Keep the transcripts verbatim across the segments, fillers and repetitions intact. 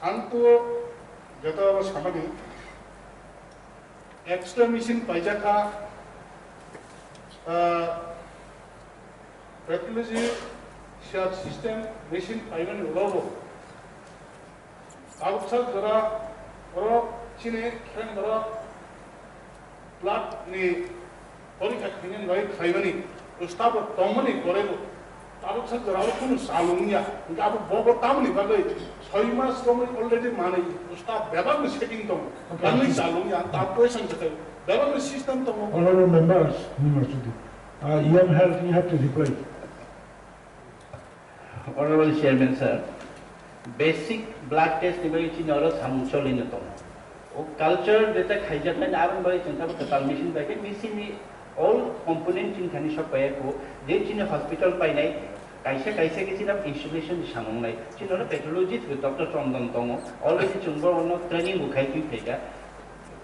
Ang to joto abo samani extra machine paijak kha, ah, pathology search system machine paimani ulo bo tabuk sak jora oro chini khreng borok blood ni porikha khainani bagwi khlaimani, staff rok tongmani pore bo tabuk sak jora oro kunu chalung ya. Hingke abo bo, bo tamoni bagwi soi mas romwi already manwi staff bebak ni setting tongo. Okay. Tamni chalung ya, ta question se kai bebak ni system tongo. Honorable members, Nimar Chudri, uh, E M Health, you have to reply. Honorable Chairman sir, basic blood test ni bagwi chini oro samung cholino tongo. O culture jeta khaijaknai, aboni bagwi chwng tabuk kwtal machine bai khe, machine ni all component chini thani sok pai kho, je chini hospital painai, kaisa kaisa khe chini installation ni samung nai. Chini oro pathologist doctor Chondon tongo, already chwng bo ono training bo khai twi phaikha.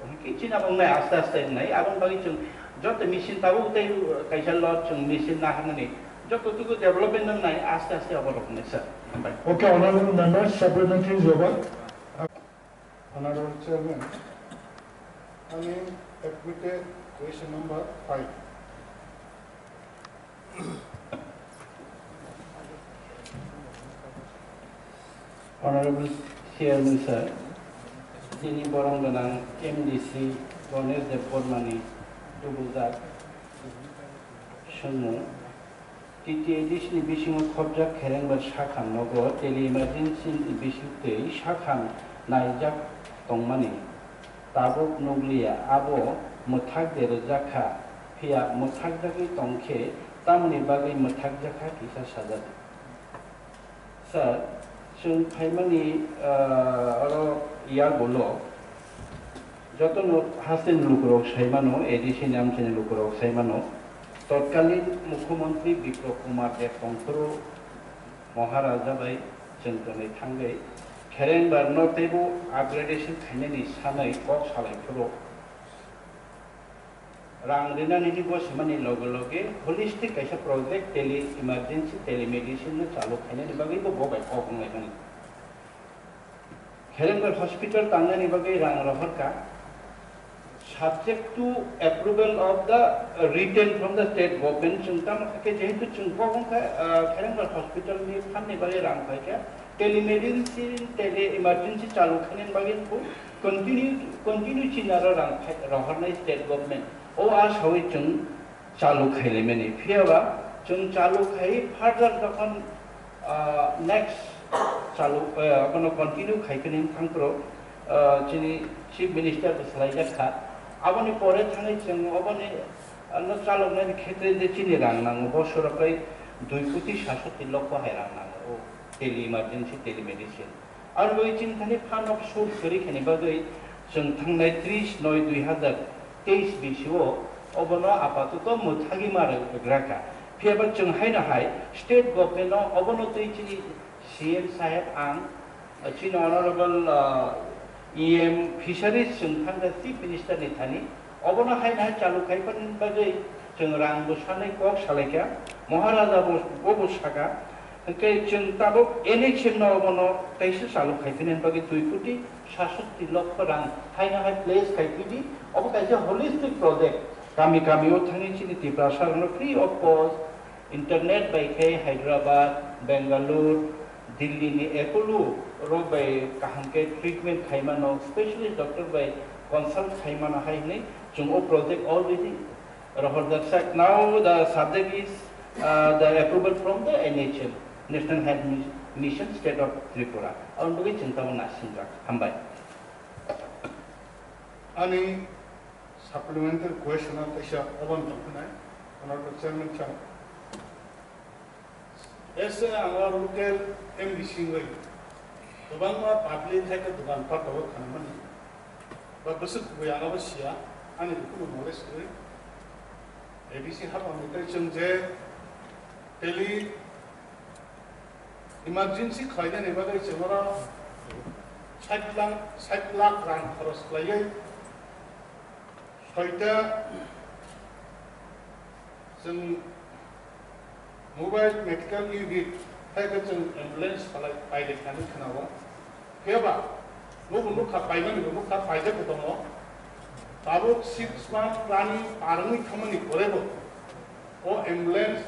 Hwnkhe chini abo wngnai aste aste wngnai, aboni bagwi chwng joto machine tabuk tei kaisa lot chwng machine naharnani joto tuku development wngnai aste aste abo rok wngnai sir. Hambai. Okay, honorable members, supplementary jawab. Honorable Chairman, I mean, admitted question number five. Honorable Chairman sir, chini borong gwnang M D C Ganesh Debbarmani tubujak swngmung, T T A D C ni bisingo khopjak Kherengbar sakha nogo tele emergency ni bisingtwi sakha naijak tongmani tabuk nukliya, abo mwthak de rwjak kha, phiya mwthakjagwi tong khe tamoni bagwi mwthakjak kha kisa sajadi. Sir, chwng phaimani, ah, oro yagulo jotono hasteni lukurok saimano, A D C ni amchaini lukurok saimano, totkalin Mukhyamantri Bipro Kumar Deb tongphuru Maharaja bai chwng tongwi thangwi Kherengbar no teibo upgradation khainani sanwi kok salai phuru, rang rinani ni bo simani loge loge holistic kaisa project tele emergency telemedicine no chalu khainani bagwi bo bo bai kok wnglai mani. Kherengbar hospital tangnani bagwi rang rohor kha, subject to approval of the written from the state government. Chwng tamo kha khe jehetu chwng kok wngkha, ah, Kherengbar hospital ni phan ni bagwi rang phai kha, telemedicine tele emergency chalu khainani bagwi bo continue, continue chini aro rang phai, rohornai state government. O a sawi chwng chalu khailaimani. Phiyaba chwng chalu khai further jokhon, ah, next chalu, eh, abono continue khai phini thangphuru, ah, chini Chief Minister bo swlaijak kha. Aboni pore thangwi chwng oboni, ah, no chaloknani khetre je chini rang nango, bo surakai dui koti sasoti lokho hai rang nango. O tele emergency, telemedicine. Aro bai chini thani phan of source kwrwi khani bagwi chwng thangnai tris noi dui hazar teis bisio obono apatoto mwthagwi ma rwgra kha. Phiyaba chwng haino hai state government no obono twi chini C M saheb ang, chini honorable, ah, E M fisheries chwng thangkha chief minister ni thani obono haino hai chalu khai phani bagwi chwng rang bwsanai kok salaikha. Maharaja bo, bo, bo saka. Hwnkhe chwng tabuk N H M no obono kaisa chalu khai phini bagwi dui koti sasoti lokho rang haino hai place khai phidi. Obo kaisa holistic project. Kami kami o thangwi chini Tiprasa rokno free of cost internet bai khe Hyderabad, Bangalore, Delhi ni Apollo rok bai kaham khe treatment khai mano, specialist doctor bai consult khai mano hai hwnwi chwng o project already rohorjak sak. Now the subject is, uh, the approval from the N H M, National Health Mis-, Mission, State of Tripura. Aboni bagwi chwng tamo nasingjak. Hambai. Ani supplementary question ang kaisa obo wng tong khe nai, Honorable Chairman sir. As a our local M D C wngwi kwbangma public hai khe dogan pat tongo khanamani ba bwswk kubui ang abo siya, ani bukhukno knowledge kwrwi. A D C hapang ni tei chwng je tele emergency khlainani bagwi chwng oro sait lakh, sait lakh rang khoros khlaiwi soita chwng mobile medical unit hai khe chwng ambulance khlai pailai khnani khwnao. Phiya ba, nobo nukha, paimani bo nukha, paijak bo tongo. Tabuk six month planning parwngwi thangmani pore bo o ambulance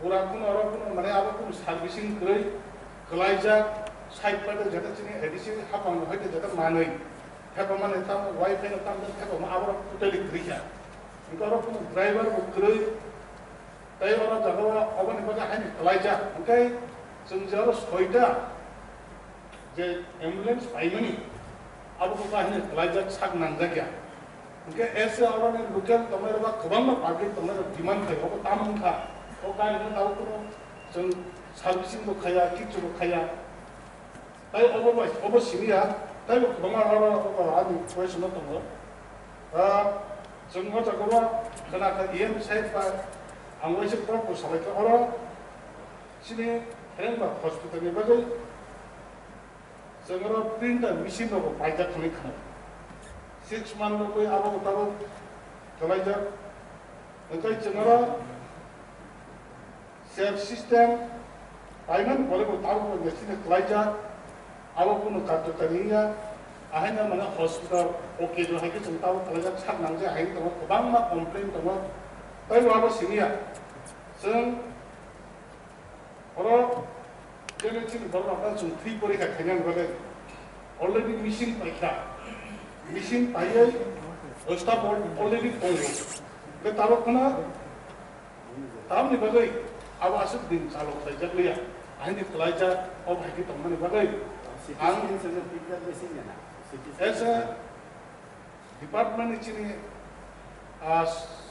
pura kuno oro kuno mane abo kuno servicing kwrwi kwlaijak, side pai jeta chini A D C hapang hai jeta manwi thepamani tamo wifi no tamo thepama abo totally kwrwi kha. Hwnkhe oro kuno driver bo kwrwi, tei oro jaga o oboni bagwi haino kwlaijak. Hwnkhe chwng je oro soita je ambulance paimani, abo kok haino kwlaijak sak nangjak ya. Hwnkhe S A oroni local tongnai rok ba kwbangma public tongnai rok demand khai, obo tamo wngkha, o gari no tabuk kuno chwng servicing bo khaiya, kichu bo khaiya. Tai obo bai, obo simi ya, tai bo kwbangma oro, oro ani question no tongo. Ah, chwng o jaga o khwna kha E M side ba ang waisa kok bo salai kha oro chini Kherengba hospital ni bagwi chwng oro printer machine rok bo paijak thangwi khna. Six month rok bai abo tabuk kwlaijak. Hwnkhe chwng oro Sep system paimani pore bo tabuk bo machine kwlaijak, abo kunu karjokari wngya. Ahaino mane hospital O K do hai khe chwng tabuk kwlaijak sak nangjak hai tongo, kwbangma complain tongo. Tei bo abo simi ya. Chwng oro jene chini borok rok no chwng free porikha khainani bagwi already machine paikha, machine paiwi staff already tongo. Tei tabuk kheno Tamni bagwi abo aswk din chalo khlaijak liya, aini kwlaijak o hai khe tongmani bagwi ang as a department ni chini, ah,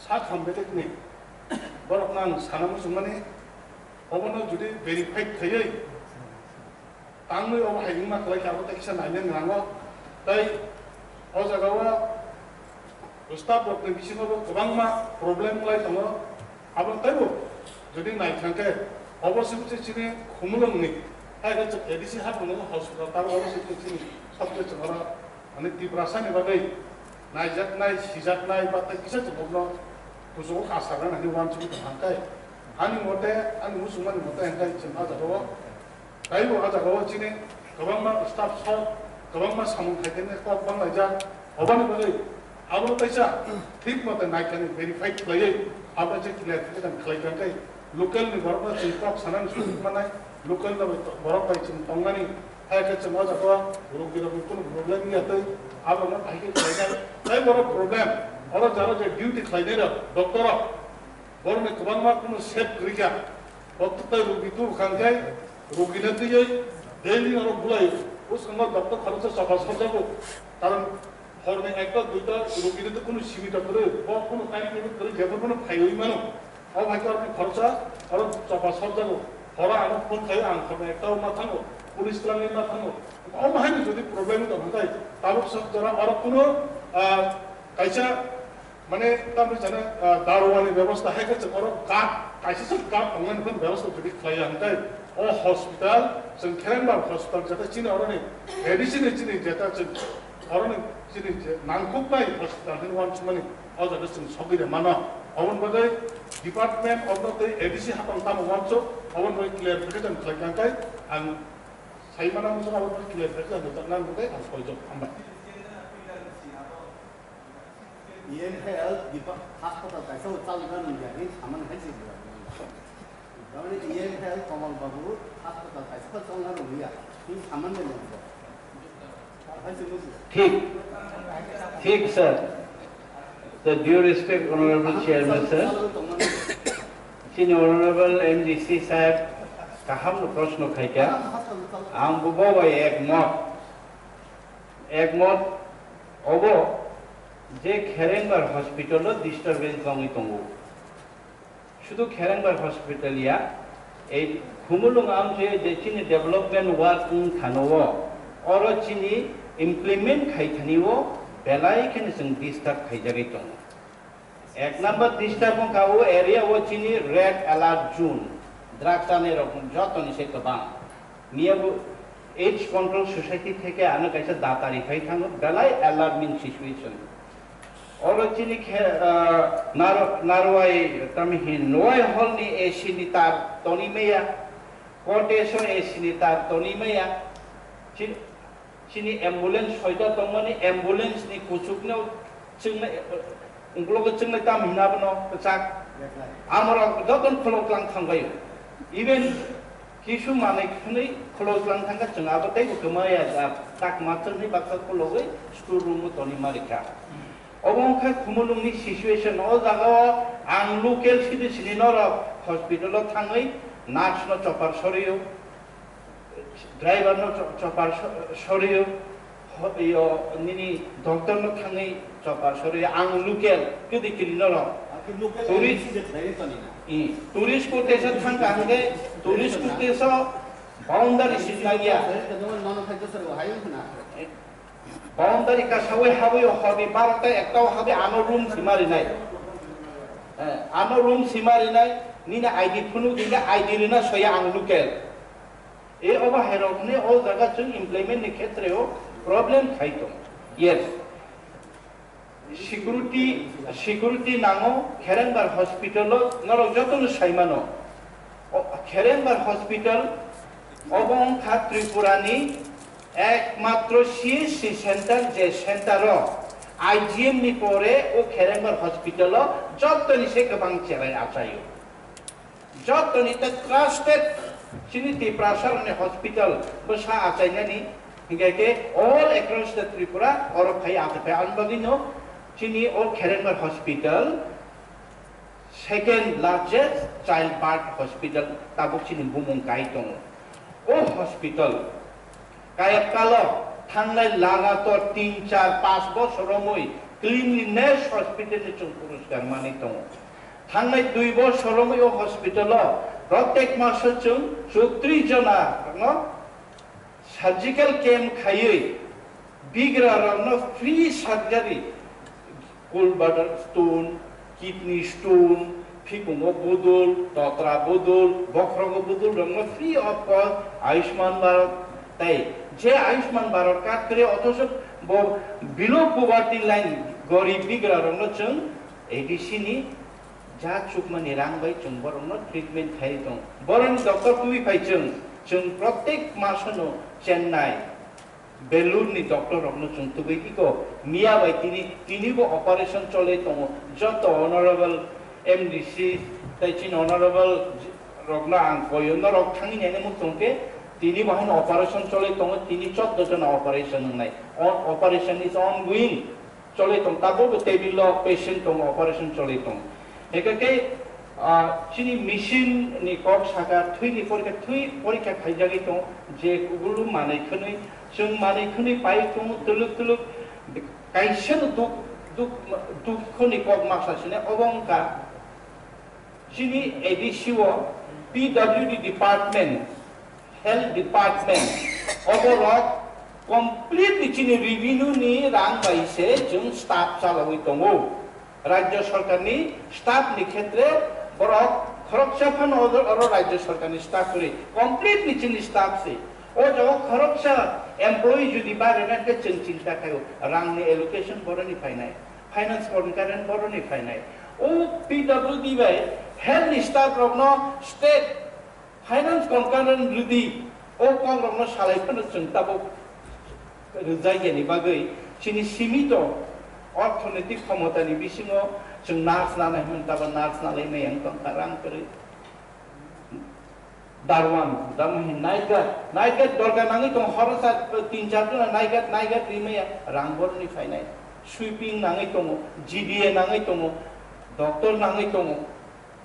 sak ham bedekni borokno ang sana muchungmani, obono jodi verified khaiwi tangwi obo hai wngma kwlai khe abo tei kisa nainani nango. Tei o jaga o staff rokni bisingo bo kwbangma problem wngwi tongo. Abo teibo jodi nai thang khe obo se bwsai chini Khumulwngni hai khe chwng A D C haphangno hospital tamo obo se chini sabse chwng oro ani Tiprasani bagwi naijaknai, sijaknai ba tei kisa chwng bono kuchugo kha sarnani uansugwi tong kha khe ani mote, ani muchungmani mote hwnkhe chwng o jaga o Taibo o jaga o chini kwbangma staff sok, kwbangma samung khaikhe kok banglaijak. Oboni bagwi abo kaisa thik mote naikani verified khlaiwi abo kaisa clarification khlai kha khe local ni borok no chwng kok sanani sujuk manai, local no borok bai chwng tongnani hai khe chwng o jaga o rugirokni kunu problem ya tei abo no hai khe khlai kha. Tai borok problem oro jaro je duty khlainai rok doctor rok Borokni kwbangma kunu save kwrwi kha. Bo tei rugi tu khan khai, rugino twiwi daily oro bulai. Bwskango doctor khoroksa choba sorjago. Karon horni ekta duita rugino twi kunu simi ta kwrwi. Bo kunu time table kwrwi, jebo kunu phaiwi mano. O hai khe oroni khoroksa oro choba sorjago. Horo ano phone khai ang horni ekta ma thango. Police twlangwi ma thango. O ma haino jodi problem tong kha khai, tabuk sok jora oro kunu, ah, kaisa Mane, tamni jana, ah, darwani bebosta hai khe chwng oro guard, kaisa se guard tongnani phano bebosta jodi khlai ya hwnkhe, o hospital, chwng Kherengbar hospital jata chini oroni, A D C ni chini jata chwng oroni chini je nangkuknai hospital hinwi uansukmani, o jaga chwng sogwi de mano. Oboni bagwi department of the A D C hapang tamo uansuk, oboni bagwi clarification khlai kha hwnkhe ang sai mano, mungsa oboni bagwi clarification rwjaknani bagwi ang koijak. Hambai. E M Health depa-, hospital kaisa o chalna nungya, hing saman hai se bwrwi. Tamani E M Health Kamal Babu hospital kaisa o chalna nungya, hing saman de nungya. Hai se nungya. Thik, thik, sir. The due respect, Honorable Chairman, sir. Chini Honorable M D C saheb kaham no proshno khaikha. Ang bo bai ekmot. Ekmot obo je Kherengbar hospital o disturbance wngwi tongo. Shudu Kherengbar hospital ya, ei Khumulwng amche je chini development work wng thano o, oro chini implement khai thani o belai kheno chwng disturb khaijagwi tongo. Ek number disturb wngkha o area o chini red alert zone, drugs chanai rok jotoni se kwbang. Miya bo AIDS Control Society theke ano kaisa data riphai thango, belai alarming situation. Oro chini khe, ah, Naro-, Narwai, tamo hin, Nwai Hall ni A C ni tar toni maya, Koteso A C ni tar toni maya, Chi-, chini ambulance soita tongmani, ambulance ni kuchukno chwngnai, ungkulogo chwngnai tam hwnna bono kwchak. Amorok jotono khulok tlang thangbaio. Even kisu manwi khwnwi khulok tlang thangkha, chwng abo teibo kwmaya da, tak ma chwnwi baksa khulogwi store room o toni ma rikha. Obo wngkha Khumulwngni situation. O jagao ang local city sini norok hospital o thangwi nurse no chopar sorio, driver no cho-, chopar so-, sorio, ho-, yo, nini doctor no thangwi chopar sorio. Ang local kidi kili norok. Akhe local Tourist M D C je driver toni na. I, tourist cottages thangkha hwnkhe, tourist cottages o boundary sitnangya. Nono khai josar o hayung khna. Boundary kasawi hawi o horni barota ekta o hawi ano room sima rinai. Eh, ano room sima rinai, nini I D phunuk dinga I D rina soya ang local. E obo hai rok ni o jaga chwng implement ni khetre o problem khai tong. Yes. Security, security nango, Kherengbar Hospital o norok jotono saimano. O, Kherengbar Hospital obo wngkha Tripura ni ekmatro C H C center, je center o I G M ni pore o Kherengbar Hospital o jotoni se kwbang cherai achaio. Jotoni ta trusted chini Tiprasa rokni hospital bwsa achainani, hinkhe khe all across the Tripura oro phai achaphai. Ani bagwino chini o Kherengbar Hospital second largest child birth hospital tabuk chini bumung kai tongo. O hospital Kayapkalo thangnai lagator tin, char, panch bosor romwi cleanliness hospital ni chwng puruskar manwi tongo. Thangnai dui bosor romwi o hospital o protek maso chwng chutris jona no surgical camp khaiwi bigra rokno free surgery Gallbladder stone, kidney stone, phikungo budul, totra budul, bokhrogo budul rokno free of cost Ayushman Bharat tai. Je Ayushman Bharat card kwrwi othocho bo below poverty line gorib bigra rokno chwng A D C ni ja chukmani rang bai chwng borokno treatment khai tong. Borokni doctor twi phai chwng, chwng protek masono Chennai, Belur ni doctor rokno chwng tubui iko miya bai tini, tini bo operation cholai tongo. Joto honorable M D C tai chini honorable rokno ang koyo, norok thangwi naina muchung khe tini bo haino operation cholai tongo, tini choddo jona operation wngnai. On, operation is ongoing. Cholai tong, tabukbo table o patient tongo, operation cholai tong. Hingkhe khe, ah, chini machine ni kok saka thwini porikha, thwi porikha khaijagwi tong, je kubulu manwi khwnwi, chwng manwi khwnwi pai tongo twlwk twlwk, kaisa no duk, duk, dukho ni kok masa sine obo wngkha. Chini A D C o P W D department, health department, oborok completely chini revenue ni rang bai se chwng staff chalawi tongo. Rajya sarkar ni staff ni khetre borok khoroksa phano oro, oro Rajya sarkar ni staff kwrwi, completely chini staff se. O jaga khoroksa employee judi bare na khe chwng chinta khaio, rang ni allocation boroni phainai. Finance concurrent boroni phainai. O P W D bai health ni staff rokno state finance concurrent rwdi, o kok rokno salai phano chwng tabuk rwjak yani bagwi chini simi to orthonoitik khomota ni bisingo chwng nurse nanai hwn tabo nurse nalai maya wng tong kha rang kwrwi. Darwan, darwan hin night guard, night guard dorkar nangwi tongo, horo sa tin char jona night guard, night guard rimaya rang boroni phainai, sweeping nangwi tongo, G D A nangwi tongo, doctor nangwi tongo,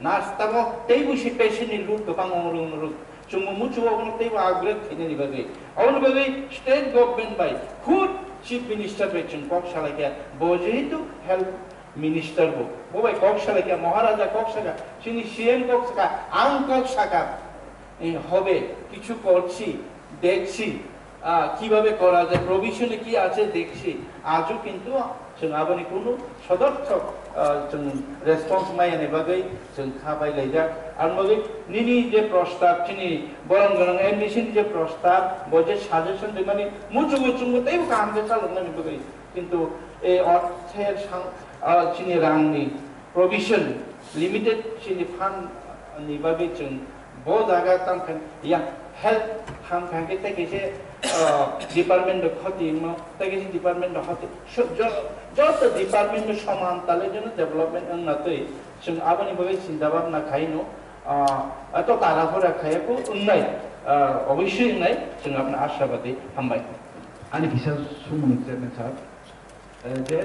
nurse tamo tei busi patient ni load kwbang ong rwng rwng, chwngbo muchungo abono teibo upgrade khainani bagwi, aboni bagwi state government bai khud chief minister bai chwng kok salaikha, bo jehetu health minister bo, bo bai kok salai kha, Maharaja kok saka, chini C M kok saka, ang kok saka, eh, হবে, কিছু করছি, দেখছি, ah, কিভাবে করা যায়, provision এ কি আছে দেখছি। আজও কিন্তু chwng aboni kunu সদর্থক, ah, chwng response maya ni bagwi chwng kha bai laijak. Ar bagwi nini je prostab, chini borom gwnang M D C ni je prostab, bo je suggestion rimani, muchungo chwngbo teibo kaham khe chaloknani bagwi. Kintu ei orther sang, ah, chini rangni provision limited chini fund ni bagwi chwng bo jaga tangkha yang Health ham kha khe tei kaisa, ah, department rok khoti wngma, tei kaisa department rok khoti. So, jo-, joto department no soman talai jono development wngna twi chwng aboni bagwi chinta bhabna khai no, ah, ato tara phora khai ko wngnai, ah, obviously wngnai, chwng abna ashabadi hambai. Ani kisa sumung chairman sir, eh, je